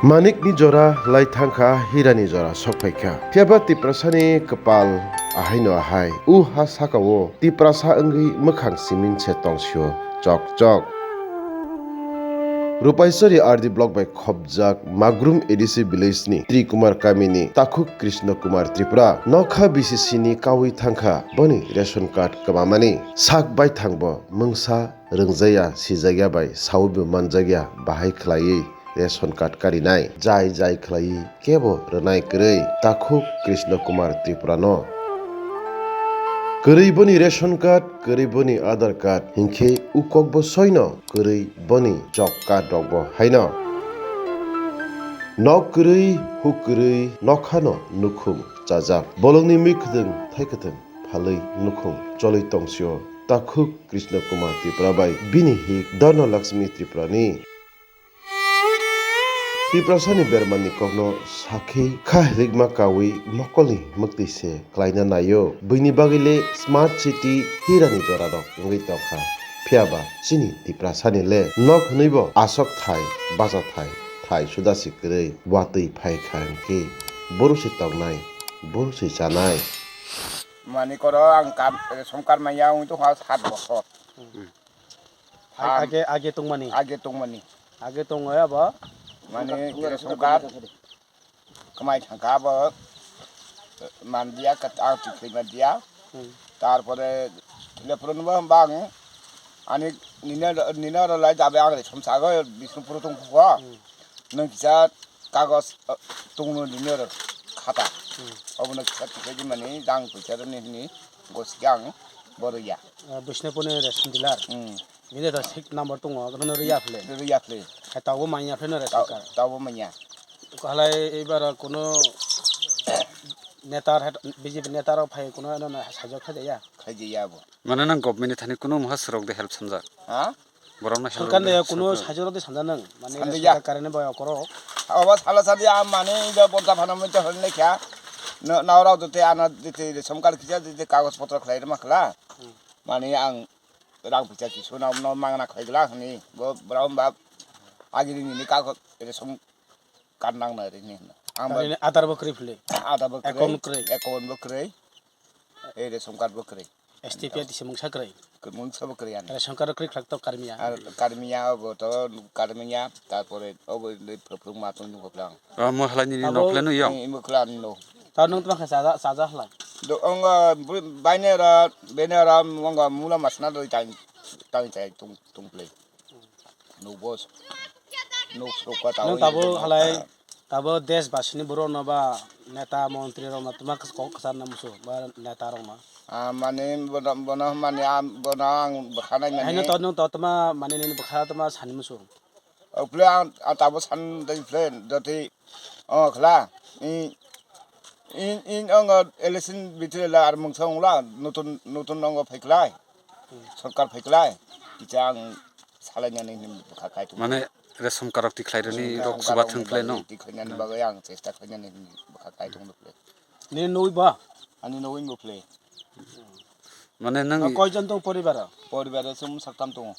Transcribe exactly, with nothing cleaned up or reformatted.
Manikni jora lai thangkha, hirani jora sok phaikha. Phiyaba Tiprasani kwpal ahaino ahai. U ha sakao Tiprasa wngwi mwkhang simin se tongsio chok chok. Rupaisori R D block bai khopjak Magrum A D C village ni Trikumar kamini Takhuk Krishna Kumar Tripura nokha B C C ni kawi thangkha boni ration card kwmamani. Sak baithangbo mungsa rwngjaya, sijagya bai sawi bo manjakya, bahai khlaiwi ration card karinai, jai jai khlaiwi kebo rwnai kwrwi Takhuk Krishna Kumar Tripura no. Kwrwi boni ration card, kwrwi boni Aadhaar card, hinkhe u kok bo soino kwrwi boni job card rok bo haino. Nok kwrwi, huk kwrwi, nokhano nukhung chajak. Bolongni mui kwthwng, thai kwthwng phalwi nukhung cholwi tongsio Takhuk Krishna Kumar Tripura bai bini hik Dharna Lakshmi Tripurani. Tiprasani bermani kokno sakhi kha hlikma kawi mokolni mwktwi se klaina naio. Buini bagwi le smart city hirani jorarok wngwi tongkha. Phiyaba chini Tiprasani le nok hwnwibo aswk thai, bacha thai, thai suda se kwrwi watwi phai kha hwnkhe bohrok se tongnai, bohrok se chanai. Mani koro ang kam, ration card manya wng tongkha sat bosor. Hmm. Age, age tongmani. Age tongmani. Age tongo abo. Mani ration card kwmai thangkha abo mandiya, ang tikhlai mandiya. Hmm. Tarpore telephone bo hamba ang ani nini, nini oro lai jabe ang ration sago Bishnupur tongkha. Hmm. Nwng kisa kagos, uh, tongno nini oro khata. Hmm. Obono kisa tikhlai di mani jang poisa rwni hwnwi gosiki ang bo rwya. Ah, Bishnupurni ration dealer. Hmm. Bini to sik number tongo, abono rwya phle. Rwya phle. Hai tabo manya phle no ration card. Tabo manya. Halai ebar kuno neta, B J P neta rok phai kuno no sajok khaja ya. Khaja ya bo. Mane nang government ni thani kuno muha srok de help sanjak. Ha? Borok no help. Sorkar ne kuno sanjak. Sajok rok de sanjak nang. Mane sanjak ya. Sorkar current bai okoro. Abo sala sadi a mane ida bonta phana mane to hon lekha. No, na ora dote ana dite ration card kisa dite kagos potro khlai rwma khla. Hmm. Mane ang rang pisa kisu no, no mangna khlai gla hwnwi bo borok hwnba agini nini kagos ration card nang nai rini hwnna. Ang ba tarini Aadhaar bo kwrwi phle. Aadhaar bo kwrwi, account kwrwi. Account bo kwrwi. Ei ration card bo kwrwi. S T P R T C mungsa kwrwi. Mungsa bo kwrwi ani. Ration card kwrwi khlak to karmiya. Ar karmiya obo to karmiya, tarpore obo le phurung ma tong nugo plang. Ah, mo halai nini nok le no yang. Imo klan no. Ta nung tma kha chaja, chaja halai. Do ongo bainera, benera ongo mula masna do tang, tang chai tung, tung play. Nuk bos. Nuk suka tau. Nung tabo halai, tabo desh basini borok no ba neta montri rok no tma kok kasa na musu ba neta rok no. Ah, mani bono, bono mani, ah, bono ang bwkha nai mani. Haino to nung to tma mani nini bwkha tma sani musu. Okle ang, ang tabo san dai phle doti, oh, khla. In, in, in, ang election bitre la ar mungsa ongla, nutun, nutun ang phaiklai. Hmm. Sorkar phaiklai. Kicha ang salai nani hin bwkha kai tu. Mane ration card rok tikhlai rani rok suba thung phle no. Tikhlai nani bagwi ang chesta khlai nani hin bwkha kai tung phle. Ni nui ba? Ani nui mo phle. Mane nang koijon tong poribar? Poribar sum saktam tongo.